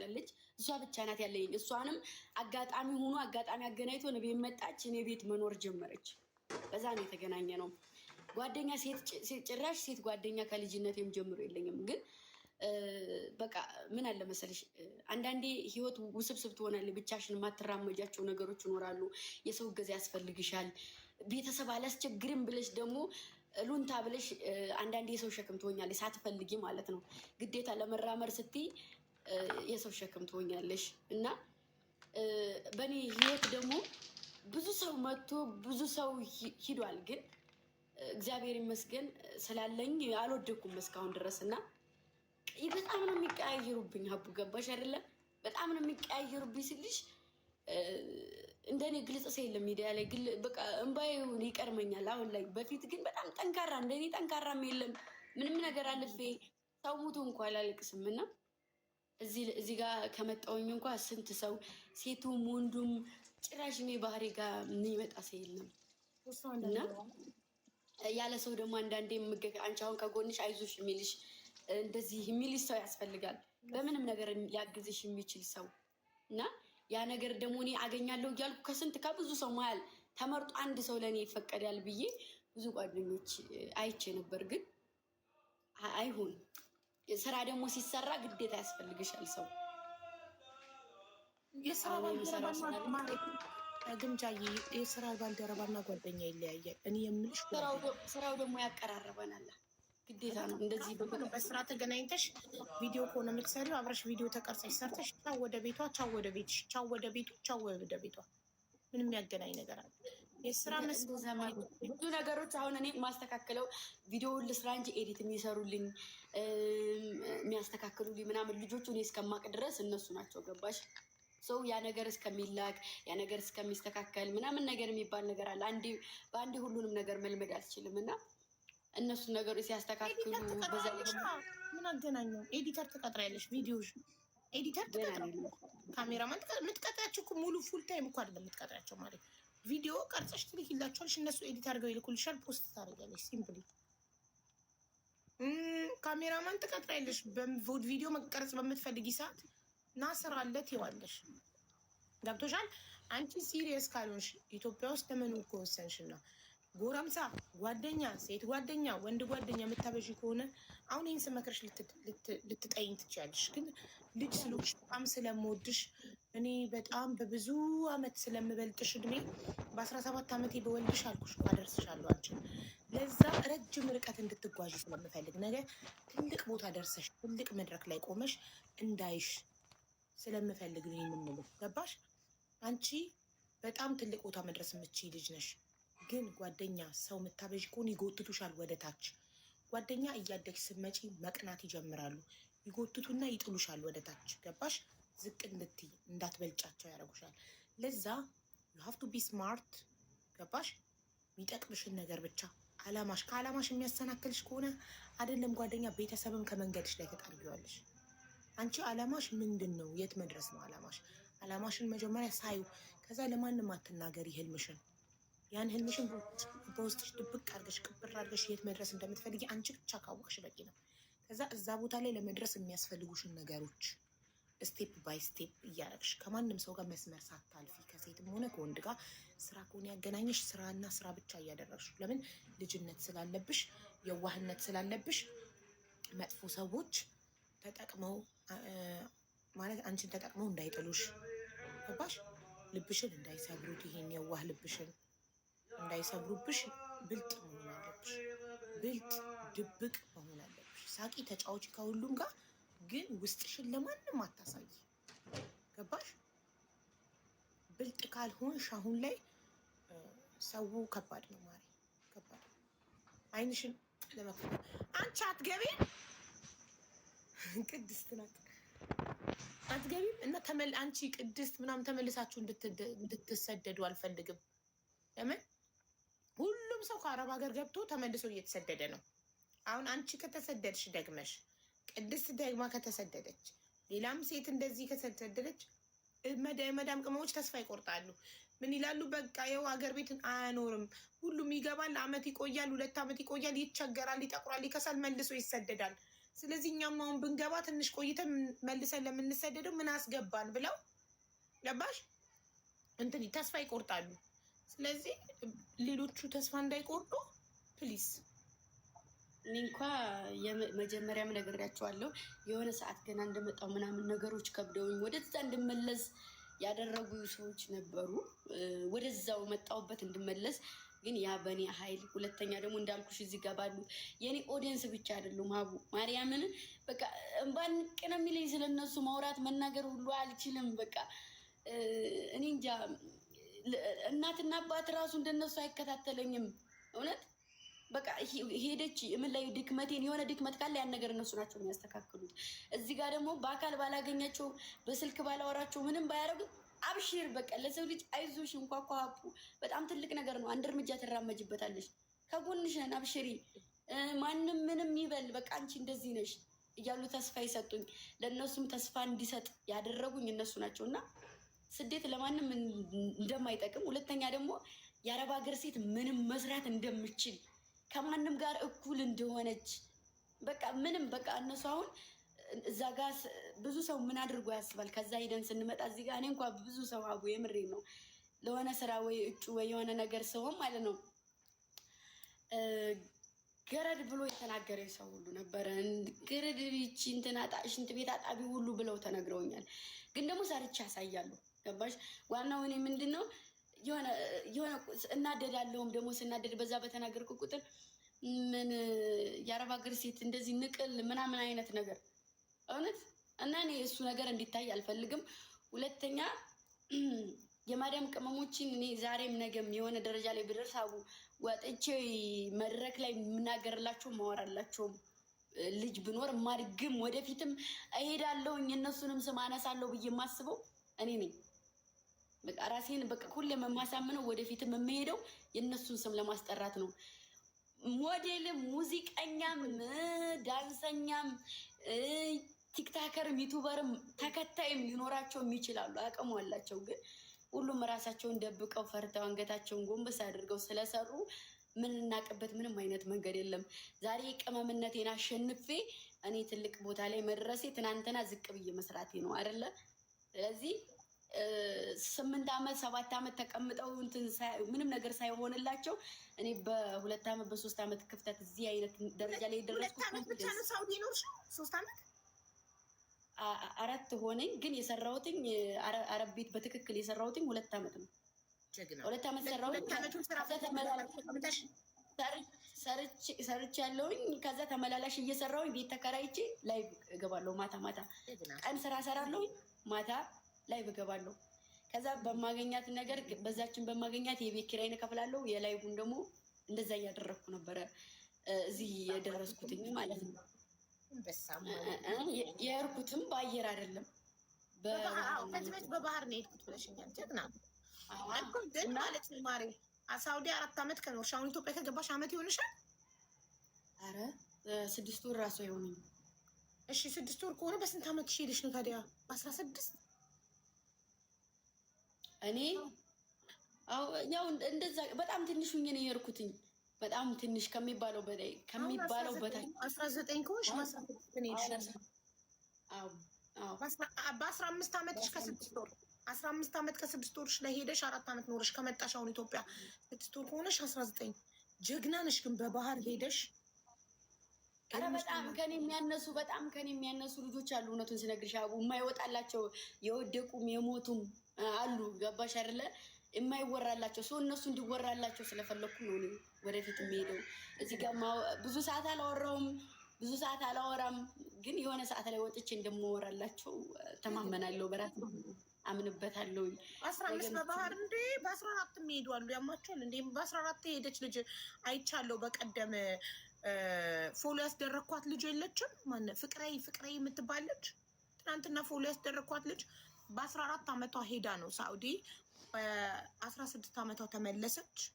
ትባላለች። እሷ ብቻ ናት ያለኝ። እሷንም አጋጣሚ ሆኖ አጋጣሚ አገናኝቶ እኔ ቤት መጣች። እኔ ቤት መኖር ጀመረች። በዛ ነው የተገናኘ ነው። ጓደኛ ሴት ጭራሽ ሴት ጓደኛ ከልጅነቴም ጀምሮ የለኝም። ግን በቃ ምን አለ መሰለሽ፣ አንዳንዴ ህይወት ውስብስብ ትሆናለች። ብቻሽን የማትራመጃቸው ነገሮች ይኖራሉ። የሰው እገዛ ያስፈልግሻል። ቤተሰብ አላስቸግርም ብለሽ ደግሞ ሉንታ ብለሽ አንዳንዴ የሰው ሸክም ትሆኛለሽ፣ ሳትፈልጊ ማለት ነው። ግዴታ ለመራመር ስትይ የሰው ሸክም ትሆኛለሽ። እና በእኔ ህይወት ደግሞ ብዙ ሰው መጥቶ ብዙ ሰው ሂዷል። ግን እግዚአብሔር ይመስገን ስላለኝ አልወደኩም እስካሁን ድረስ። እና በጣም ነው የሚቀያየሩብኝ። ሀቡ፣ ገባሽ አይደለም? በጣም ነው የሚቀያየሩብኝ ስልሽ እንደኔ ግልጽ ሰው የለም ሚዲያ ላይ። በቃ እምባዬ ይቀርመኛል አሁን ላይ። በፊት ግን በጣም ጠንካራ፣ እንደኔ ጠንካራም የለም። ምንም ነገር አልፌ ሰው ሙቶ እንኳ አላለቅስም። እና እዚህ ጋር ከመጣሁኝ እንኳ ስንት ሰው ሴቱም ወንዱም ጭራሽ እኔ ባህሪ ጋር የሚመጣ ሰው የለም። እና ያለ ሰው ደግሞ አንዳንዴ አንቺ አሁን ከጎንሽ አይዞሽ የሚልሽ፣ እንደዚህ የሚልሽ ሰው ያስፈልጋል። በምንም ነገር ሊያግዝሽ የሚችል ሰው። እና ያ ነገር ደግሞ እኔ አገኛለሁ እያልኩ ከስንት ከብዙ ሰው መሀል ተመርጦ አንድ ሰው ለእኔ ይፈቀዳል ብዬ ብዙ ጓደኞች አይቼ ነበር። ግን አይሆንም። ስራ ደግሞ ሲሰራ ግዴታ ያስፈልግሻል ሰው። የስራ ባልደረባና ግምጃዬ፣ የስራ ባልደረባና ጓደኛ ይለያያል። እኔ የምልሽ ስራው ደግሞ ያቀራርበናል፣ ግዴታ ነው። እንደዚህ በስራ ተገናኝተሽ ቪዲዮ ከሆነ የምትሰሪው አብረሽ ቪዲዮ ተቀርጸሽ ሰርተሽ ቻው ወደ ቤቷ፣ ቻው ወደ ቤትሽ፣ ቻው ወደ ቤቱ፣ ቻው ወደ ቤቷ። ምንም የሚያገናኝ ነገር አለ? የስራ ብዙ ነገሮች አሁን እኔ የማስተካክለው ቪዲዮውን ልስራ እንጂ edit የሚሰሩልኝ፣ የሚያስተካክሉልኝ ምናምን ልጆቹ እኔ እስከማቅ ድረስ እነሱ ናቸው። ገባሽ? ሰው ያ ነገር እስከሚላክ፣ ያ ነገር እስከሚስተካከል ምናምን ነገር የሚባል ነገር አለ። አንዴ በአንዴ ሁሉንም ነገር መልመድ አልችልም እና እነሱን ነገሮች ሲያስተካክሉ በዛ ምን አገናኘው? Editor ትቀጥሪያለሽ፣ ቪዲዮ editor ትቀጥሪያለሽ፣ ካሜራማን የምትቀጥሪያቸው እኮ ሙሉ full time እኮ አይደለም የምትቀጥሪያቸው፣ ማለት ቪዲዮ ቀርጸሽ ትልኪላቸዋለሽ፣ እነሱ edit አድርገው ይልኩልሻል፣ post ታደርጊያለሽ። Simply cameraman ትቀጥሪያለሽ። ቪዲዮ መቀረጽ በምትፈልጊ ሰዓት ና ስራ አለ ትይዋለሽ። ገብቶሻል? አንቺ serious ካልሆንሽ፣ ኢትዮጵያ ውስጥ ለመኖር ከወሰንሽና ጎረምሳ ጓደኛ፣ ሴት ጓደኛ፣ ወንድ ጓደኛ የምታበዢ ከሆነ አሁን ይህን ስመክርሽ ልትጠይኝ ትችያለሽ። ግን ልጅ ስለሆንሽ፣ በጣም ስለምወድሽ፣ እኔ በጣም በብዙ አመት ስለምበልጥሽ እድሜ፣ በ17 ዓመቴ በወልድሽ አልኩሽ እኮ አደርስሻለሁ አንቺን። ለዛ ረጅም ርቀት እንድትጓዥ ስለምፈልግ፣ ነገ ትልቅ ቦታ ደርሰሽ ትልቅ መድረክ ላይ ቆመሽ እንዳይሽ ስለምፈልግ ነው የምንለው። ገባሽ? አንቺ በጣም ትልቅ ቦታ መድረስ የምትችይ ልጅ ነሽ። ግን ጓደኛ ሰው የምታበዥ ከሆነ ይጎትቱሻል ወደ ታች። ጓደኛ እያደግሽ ስትመጪ መቅናት ይጀምራሉ። ይጎትቱና ይጥሉሻል ወደ ታች። ገባሽ? ዝቅ እንድትይ፣ እንዳትበልጫቸው ያደርጉሻል። ለዛ you have to be smart። ገባሽ? የሚጠቅምሽን ነገር ብቻ፣ አላማሽ ከአላማሽ የሚያሰናክልሽ ከሆነ አይደለም ጓደኛ ቤተሰብም ከመንገድሽ ላይ ተጠርጊዋለሽ። አንቺ አላማሽ ምንድን ነው? የት መድረስ ነው አላማሽ? አላማሽን መጀመሪያ ሳዩ፣ ከዛ ለማንም አትናገሪ ህልምሽን። ያን ህልምሽን በውስጥሽ ድብቅ አድርገሽ፣ ቅብር አድርገሽ የት መድረስ እንደምትፈልጊ አንቺ ብቻ ካወቅሽ በቂ ነው። ከዛ እዛ ቦታ ላይ ለመድረስ የሚያስፈልጉሽን ነገሮች step by step እያደረግሽ፣ ከማንም ሰው ጋር መስመር ሳታልፊ፣ ከሴትም ሆነ ከወንድ ጋር፣ ስራ ከሆነ ያገናኘሽ ስራና ስራ ብቻ እያደረግሽ። ለምን? ልጅነት ስላለብሽ፣ የዋህነት ስላለብሽ መጥፎ ሰዎች ተጠቅመው፣ ማለት አንቺን ተጠቅመው እንዳይጥሉሽ፣ ገባሽ? ልብሽን እንዳይሰብሩት፣ ይሄን የዋህ ልብሽን እንዳይሰብሩብሽ ብልጥ መሆን አለብሽ። ብልጥ ድብቅ መሆን አለብሽ። ሳቂ፣ ተጫዋች ከሁሉም ጋር፣ ግን ውስጥሽን ለማንም አታሳይ። ገባሽ? ብልጥ ካልሆንሽ አሁን ላይ ሰው ከባድ ነው ማሪ፣ ከባድ ነው። አይንሽን ለመክፈት አንቺ አትገቢም፣ ቅድስት ናት፣ አትገቢም። እና አንቺ ቅድስት ምናምን ተመልሳችሁ እንድትሰደዱ አልፈልግም። ለምን? ሁሉም ሰው ከአረብ ሀገር ገብቶ ተመልሶ እየተሰደደ ነው። አሁን አንቺ ከተሰደድሽ፣ ደግመሽ ቅድስት ደግማ ከተሰደደች፣ ሌላም ሴት እንደዚህ ከተሰደደች መዳም ቅመሞች ተስፋ ይቆርጣሉ። ምን ይላሉ? በቃ ይኸው ሀገር ቤትን አያኖርም። ሁሉም ይገባል፣ አመት ይቆያል፣ 2 አመት ይቆያል፣ ይቸገራል፣ ይጠቁራል፣ ይከሳል፣ መልሶ ይሰደዳል። ስለዚህ እኛም አሁን ብንገባ ትንሽ ቆይተን መልሰን ለምንሰደደው ምን አስገባን ብለው፣ ገባሽ፣ እንትን ተስፋ ይቆርጣሉ። ስለዚህ ሌሎቹ ተስፋ እንዳይቆርጡ please። እኔ እንኳ መጀመሪያም ነግሬያቸዋለሁ። የሆነ ሰዓት ገና እንደመጣው ምናምን ነገሮች ከብደውኝ ወደዛ እንድመለስ ያደረጉ ሰዎች ነበሩ። ወደዛው መጣሁበት እንድመለስ ግን ያ በእኔ ኃይል፣ ሁለተኛ ደግሞ እንዳልኩሽ እዚህ ጋር ባሉ የእኔ audience ብቻ አይደሉም። ሀቡ ማርያምን በቃ እምባንቅ ነው የሚለኝ፣ ስለነሱ ማውራት መናገር ሁሉ አልችልም። በቃ እኔ እንጃ፣ እናትና አባት ራሱ እንደነሱ አይከታተለኝም። እውነት በቃ ሄደች ምን ላይ ድክመቴን፣ የሆነ ድክመት ካለ ያን ነገር እነሱ ናቸው የሚያስተካክሉት። እዚህ ጋር ደግሞ በአካል ባላገኛቸው፣ በስልክ ባላወራቸው፣ ምንም ባያደርጉ አብሽር በቃ ለሰው ልጅ አይዞሽ እንኳ እኮ ሀቡ በጣም ትልቅ ነገር ነው። አንድ እርምጃ ትራመጅበታለሽ። ከጎንሽ ነን፣ አብሽሪ፣ ማንም ምንም ይበል፣ በቃ አንቺ እንደዚህ ነሽ እያሉ ተስፋ ይሰጡኝ፣ ለእነሱም ተስፋ እንዲሰጥ ያደረጉኝ እነሱ ናቸው። እና ስደት ለማንም እንደማይጠቅም፣ ሁለተኛ ደግሞ የአረብ ሀገር ሴት ምንም መስራት እንደምችል፣ ከማንም ጋር እኩል እንደሆነች፣ በቃ ምንም በቃ እነሱ አሁን እዛ ጋ ብዙ ሰው ምን አድርጎ ያስባል። ከዛ ሂደን ስንመጣ እዚህ ጋር እኔ እንኳ ብዙ ሰው፣ አቡ የምሬ ነው፣ ለሆነ ስራ ወይ እጩ ወይ የሆነ ነገር ሰውም ማለት ነው ገረድ ብሎ የተናገረ ሰው ሁሉ ነበረ። ገረድ ይቺ እንትን ሽንት ቤት አጣቢ ሁሉ ብለው ተነግረውኛል። ግን ደግሞ ሰርቼ ያሳያሉ። ገባሽ? ዋናው እኔ ምንድን ነው የሆነ እናደዳለሁም ደግሞ ስናደድ በዛ በተናገርኩ ቁጥር ምን የአረብ ሀገር ሴት እንደዚህ ንቅል ምናምን አይነት ነገር እውነት፣ እና እኔ እሱ ነገር እንዲታይ አልፈልግም። ሁለተኛ የማዳም ቅመሞችን እኔ ዛሬም ነገም የሆነ ደረጃ ላይ ብደርስ አቡ ወጥቼ መድረክ ላይ የምናገርላቸውም ማወራላቸውም ልጅ ብኖር ማድግም ወደፊትም እሄዳለሁኝ እነሱንም ስም አነሳለሁ ብዬ የማስበው እኔ ነኝ። በቃ ራሴን በቃ ሁሌም የማሳምነው ወደፊትም የምሄደው የእነሱን ስም ለማስጠራት ነው። ሞዴልም፣ ሙዚቀኛም፣ ዳንሰኛም፣ TikToker ም፣ YouTuber ም ተከታይም ሊኖራቸውም ይችላሉ፣ አቅሙ አላቸው። ግን ሁሉም ራሳቸውን ደብቀው ፈርተው አንገታቸውን ጎንበስ አድርገው ስለሰሩ ምንናቅበት ምንም አይነት መንገድ የለም። ዛሬ ቅመምነቴን አሸንፌ እኔ ትልቅ ቦታ ላይ መድረሴ ትናንትና ዝቅ ብዬ መስራቴ ነው አይደለ? ስለዚህ 8 ዓመት 7 ዓመት ተቀምጠው እንትን ምንም ነገር ሳይሆንላቸው እኔ በ2 ዓመት በ3 ዓመት ክፍተት እዚህ አይነት ደረጃ ላይ የደረስኩት 2 ዓመት ብቻ ነው ሳውዲ የኖርሽው? 3 ዓመት? 4 ሆነኝ። ግን የሰራሁትኝ አረብ ቤት በትክክል የሰራሁትኝ 2 ዓመት ነው። 2 ዓመት ሰራሁኝ። ሰርቼ ያለውኝ ከዛ ተመላላሽ እየሰራሁኝ ቤት ተከራይቼ live እገባለሁ። ማታ ማታ፣ ቀን ስራ ሰራለሁኝ፣ ማታ live እገባለሁ። ከዛ በማገኛት ነገር በዛችን በማገኛት የቤት ኪራይን እከፍላለሁ። የ live ኡን ደግሞ እንደዛ እያደረግኩ ነበረ እዚህ የደረስኩትኝ ማለት ነው። የሄድኩትም በአየር አይደለም። ከዚህ በፊት በባህር ነው የሄድኩት ብለሽኛል። ጀግና ግን ማለት ነው ማሬ። ሳውዲ 4 ዓመት ከኖርሽ አሁን ኢትዮጵያ ከገባሽ ዓመት ይሆንሻል? አረ 6 ወር ራሱ አይሆንም። እሺ 6 ወር ከሆነ በስንት ዓመት ሄደሽ ነው ታዲያ? በ16? እኔ ያው እንደዛ በጣም ትንሽ ሁኜ ነው የሄድኩትኝ። በጣም ትንሽ ከሚባለው በላይ፣ ከሚባለው በታች። 19 ከሆንሽ በ15 ዓመትሽ ከ6 ወር፣ 15 ዓመት ከ6 ወርሽ ላይ ሄደሽ 4 ዓመት ኖረሽ ከመጣሽ አሁን ኢትዮጵያ 6 ወር ከሆነሽ 19። ጀግና ነሽ። ግን በባህር ሄደሽ ኧረ በጣም ከኔ የሚያነሱ፣ በጣም ከኔ የሚያነሱ ልጆች አሉ። እውነቱን ስነግርሽ አቡ የማይወጣላቸው የወደቁም የሞቱም አሉ። ገባሽ አይደለ? የማይወራላቸው ሰው እነሱ እንዲወራላቸው ስለፈለግኩ ነው እኔ ወደፊት የሚሄደው። እዚህ ጋር ብዙ ሰዓት አላወራውም፣ ብዙ ሰዓት አላወራም፣ ግን የሆነ ሰዓት ላይ ወጥቼ እንደማወራላቸው ተማመናለሁ። በራሴ አምንበታለሁ። 15 በባህር እንዴ? በ14 የሚሄዱ አሉ። ያማቸዋል እንዴ? በ14 የሄደች ልጅ አይቻለሁ። በቀደም follow ያስደረግኳት ልጅ የለችም? ማነ ፍቅሬ ፍቅሬ የምትባል ልጅ፣ ትናንትና follow ያስደረግኳት ልጅ በ14 ዓመቷ ሄዳ ነው ሳኡዲ፣ በ16 ዓመቷ ተመለሰች።